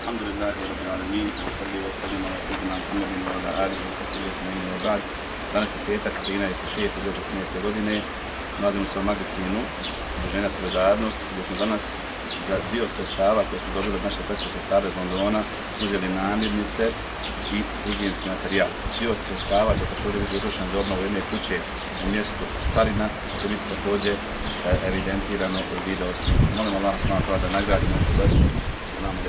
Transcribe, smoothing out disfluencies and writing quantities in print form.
Alhamdulillahi rabbil alamin, salli wa sallim ala sayyidina Muhammedin wa ala alihi wa sahbihi ajma'in wa ba'd. Danas je petak 13.6.2013. godine. Nalazimo se u magazinu Udruženja Solidarnost, gdje smo danas za dio sredstava koje smo dobili od naše braće sestara iz Londona uzeli namirnice i higijenski materijal. Dio sredstava će također biti utrošen za obnovu jedne kuće u mjestu Starina, će biti također evidentirano u video snimu. Molim Allah da nagradi našu braću sa nama